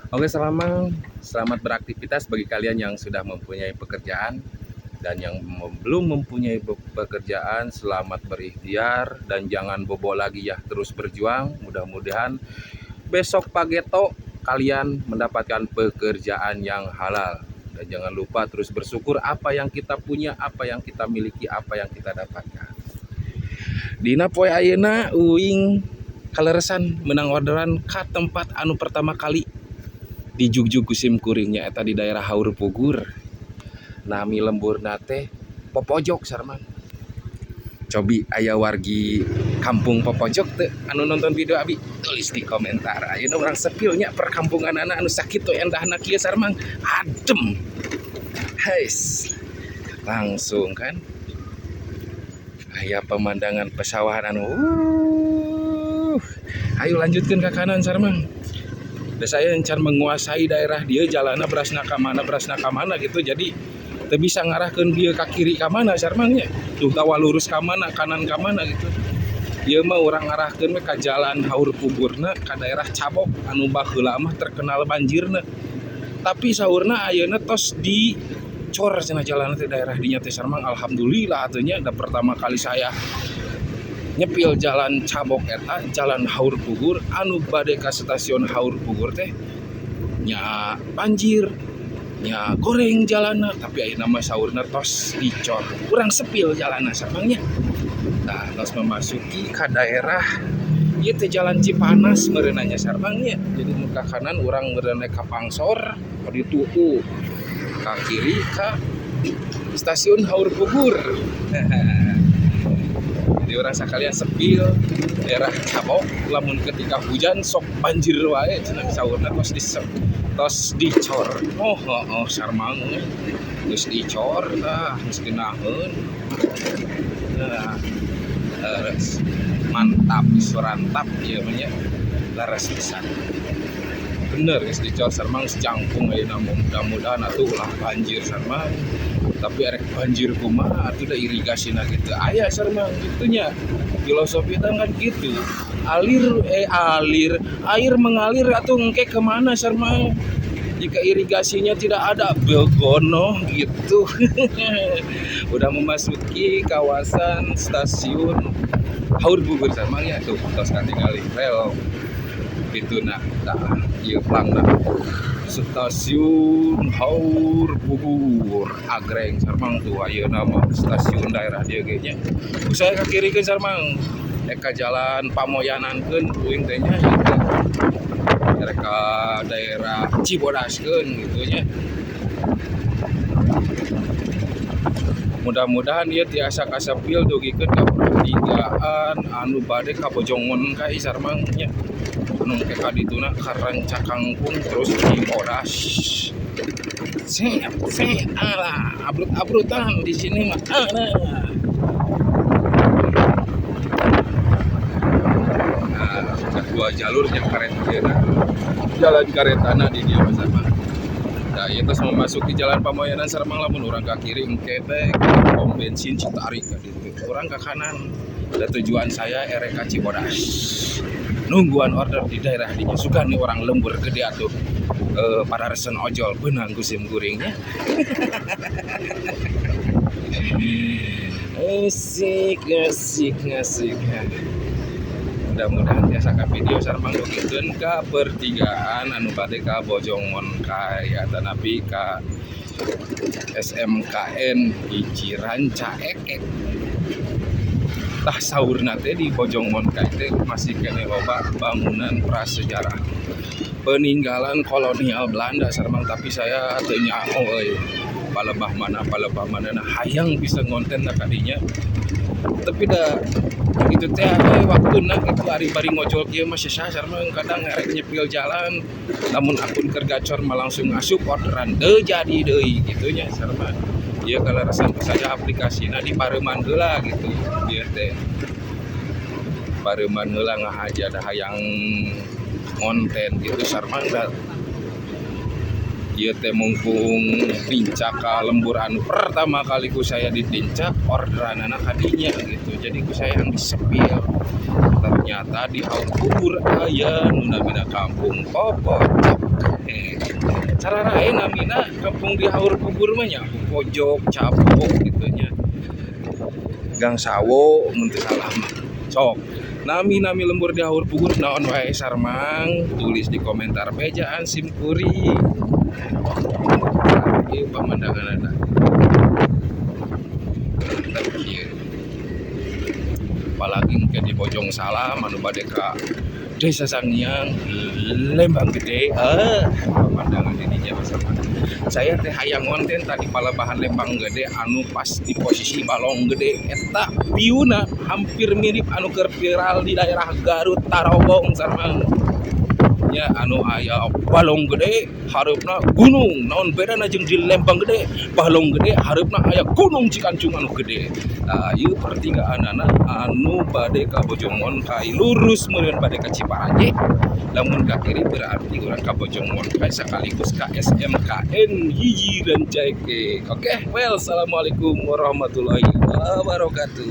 Oke, selamat beraktivitas bagi kalian yang sudah mempunyai pekerjaan dan yang belum mempunyai pekerjaan, selamat berikhtiar dan jangan bobo lagi ya, terus berjuang. Mudah-mudahan besok pageto kalian mendapatkan pekerjaan yang halal. Dan jangan lupa terus bersyukur apa yang kita punya, apa yang kita miliki, apa yang kita dapatkan. Dina poe ayeuna uing kaleresan menang orderan ka tempat anu pertama kali di Jugjug ku sim kuringnya eta di daerah Haur Pugur. Nami lemburna teh Popojok sarman. Cobi aya wargi kampung Popojok teu anu nonton video abi, tulis di komentar. Ayeuna urang spill nya perkampungan anak anu sakitu endahna kieu sarmang, adem. Heis. Langsung kan aya pemandangan pesawahan anu Ayo lanjutkan ke kanan sarmang. Dan saya encan menguasai daerah dia, jalannya berasna ka mana, berasna ka mana gitu, jadi teu bisa ngarahkeun dia ke kiri ka mana sarmangnya tuh, tawa lurus ka mana, kanan ka mana gitu. Ieu mah urang ngarahkeun we ka jalan Haur Pugurna, ka daerah Cabok anu baheula mah terkenal banjirna, tapi saurna ayeuna tos di cor cenah jalan teh daerah dinya teh sarmang. Alhamdulillah atuh nya, da pertama kali saya nyepil jalan Cabok eta, jalan Haur Pugur anu bade ka stasiun Haur Pugur teh nya banjir nya, goreng jalanna, tapi ayeuna mah saurna tos dicor. Kurang spill jalanna sarmangnya. Nah, tos memasuki ka daerah ieu teh jalan Cipanas meureunanya sarmangnya. Jadi nu ka kanan urang meureun ka Pangsor ka ditu, tuh ka kiri ka stasiun Haur Pugur. Jadi urang sakalian spill daerah Cabok, lamun ketika hujan sok banjir wae cenah, saurna tos di tos dicor. Oh, oh, sarmang geus dicor tah, geus geunaheun. Nah, leres, mantap, surantap ieu mah nya, leres pisan. Bener geus dicor sarmang, jangkung ayeuna. Mudah-mudahan atuh ulah banjir sarmang, tapi erek banjir kumaha atuh, da irigasina gitu aya sarmang gitu nya. Filosofi kan gitu, alir alir air mengalir atau engke kemana sarmang jika irigasinya tidak ada begono gitu. Udah memasuki kawasan stasiun Haur Pugur sarmang ya. Tuh tos katingali rel itu, nah tah ieu plangna stasiun Haur Pugur agreng sarmang. Tuh ayeuna mah stasiun daerah dieu ge nya. Saya ka kiri keun sarmang, ka jalan Pamoyanankeun uing teh nya gitu. Rek ka daerah Cibodaskeun gitu nya. Mudah-mudahan ieu tiasa kasepil dugikeun ka pertigaan anu bade ka Bojongon ka sarmang nya. Anu ke ka dituna ka Rancakangkung terus Cibodas. Set set, alah, abrut-abrutan di sini mah. Alah. Nah, dua jalurnya karetana. Jalan karetana di dieu mah sarmang. Nah, ieu tos memasuki jalan Pamoyanan sarmang. Lamun urang ka kiri engke teh pom bensin Citarik ka ditu. Urang ka kanan. Da tujuan saya erek ka Cibodas. Nungguan order di daerah dinya, sugan nih orang lembur gede atuh. Para resen ojol beunang ku sim kuringnya. Asik, asik, asik. Mudah-mudahan tiasa ka video sarmang dugikeun ka pertigaan anu bade ka Bojong Monkai atanapi ka SMKN Hiji Rancaekek. Tah, saurna teh di Bojong Monkai teh masih keneh loba bangunan prasejarah peninggalan kolonial Belanda sarmang, tapi saya teu nyaho euy palebah mana, palebah mana. Nah, hayang bisa ngonten ka dinya, tapi da gitu teh waktuna gitu, ari bari ngojol kieu mah sesah sarmang. Kadang erek nyepil jalan, lamun akun keur gacor mah langsung asup orderan, teu jadi deui gitu nya sarmang. Ieu kaleresan ku saya aplikasina dipareuman heula gitu, ieu teh pareuman heula ngahaja, da hayang ngonten gitu sarmang. Da ieu teh mumpung nincak ka lembur anu pertama kali ku saya ditincak orderanana ka dinya gitu, jadi ku saya yang disepil ternyata di Haur Pugur aya nu namina Kampung Popojok. Cara rae namina kampung di Haur Pugur mah nya, Pojok, Capok gitu nya. Gang Sawo mun teu salah mah. Sok, nami-nami lembur di Haur Pugur naon wae, sarmang? Tulis di komentar, bejaan sim kuring. Ieu pemandangan mantap ieu. Apalagi engke di Bojong Salam anu bade ka Desa Sangiang, Lembang Gede, pemandangan ininya bersama. Saya teh hayang ngonten tadi palabahan Lembang Gede anu pas di posisi Balong Gede, eta view-na hampir mirip anu keur viral di daerah Garut Tarogong, sarmang nya, anu aya Balong Gede hareupna gunung. Naon bedana jeung di Lembang Gede? Balong Gede hareupna aya Gunung Cikancung anu gede. Nah, ieu pertigaanana anu bade ka Bojong Kai, lurus meureun bade ka Ciparanje, lamun ka kiri berarti urang ka Bojong Kai sekaligus ka SMKN 1 Rancaekek. Oke, well, assalamualaikum warahmatullahi wabarakatuh.